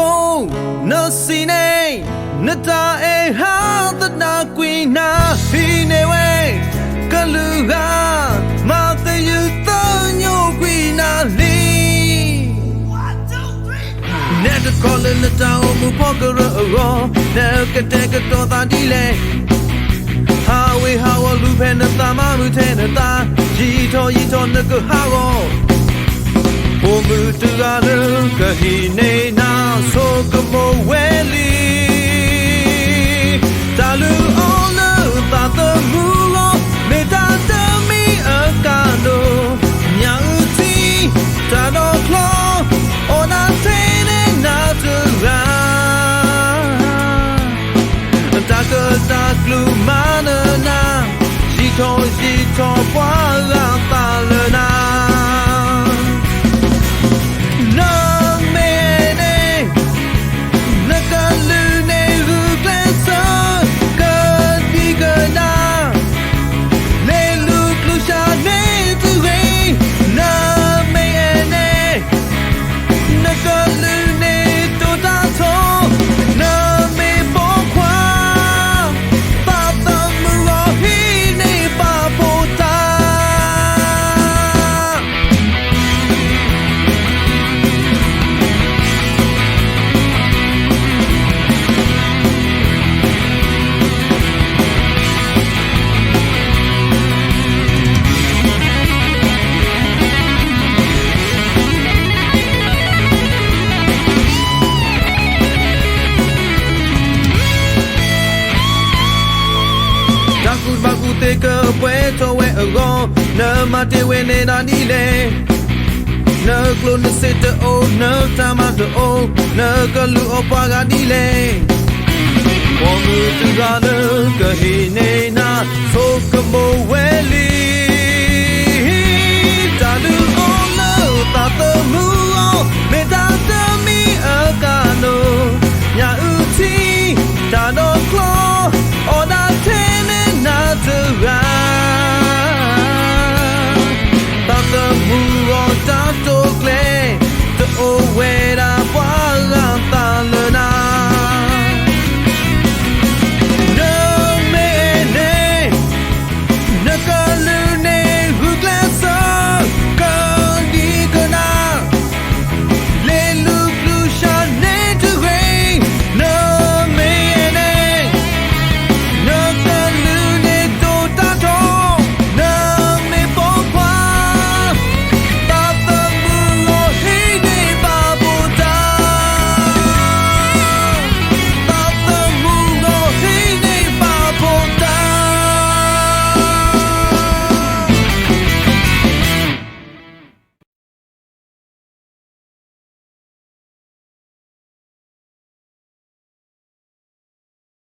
အိ, နစံးန့ၣ်, နတၢ်အဲၣ်ဟးသနၢ်ကွံာ်နၤ, ဟံးန့ၢ်ဝဲ, ကလုာ်ဂၤ, မၤသယုၢ်သညိကွံာ်နၤလံ. နဲတခီလၢနတၢ်အိၣ်မူဖီကရၢအဂီၢ်, နကတဲာ်ကတီၤသးဒ်လဲၣ်. ဟးဝ့ၤဟးဝီၤလူၤဖဲနသးမၤမုာ်ထဲနသး, ယံာ်ထီၣ်ယံာ်ထီၣ်နကဟးဂီၤ ပိာ်မုၣ်တဂၤလၢကဟံးန့ၢ်နၤ, ဆိကမိၣ်ဝဲလံ. တၢ်လုၢ်အီၣ်လၢသးသမူအဂီၢ်, မ့ၢ်တၢ်တမံၤအကါဒိၣ်, ညၣ်အုၣ်ထံ, တၢ်ဒိၣ်ချီ, အိၣ်နၤထဲန့ၣ်နၤတဂၤ တၢ်ကတၢၢ်ကျူမၤနၢၤနၤ, ယံာ်ထီၣ်ယံာ်ထီၣ်ပှၤဂၤသးလၢနၤ. နမ့ၢ်အဲၣ်န့ၣ်, နကလုၢ်န့ၣ်ဂုာ်ကျဲးစၢး, ကဒံကဒါ, လဲၤလူၤကျူၢ်စှၤန့ၣ်တဂ့ၤ. နမ့ၢ်အဲၣ်န့ၣ် နကလုၢ်န့ၣ်တိာ်တၢ်ထီ, နမ့ၢ်ပိာ်ခွါ, သးသမူအဂီၢ်ဟံးန့ၢ်ပာ်ဖှိၣ်တၢ် တၢ်ကူၣ်ဘၣ်ကူၣ်သ့ကပှဲၤထီၣ်ဝဲအဂီၢ်, နမၤတ့ၢ်ဝဲန့ၣ်ဒၣ်ဒ်လဲၣ်. နကျိၣ်နစ့တအိၣ်, နတၢ်မၤတအိၣ်, နကလုၢ်အီၣ်ပှၤဂၤဒ်လဲၣ်. ပိာ်မုၣ်တဂၤလၢကဟံးန့ၢ်နၤ, ဆိကမိၣ်ဝဲလံ.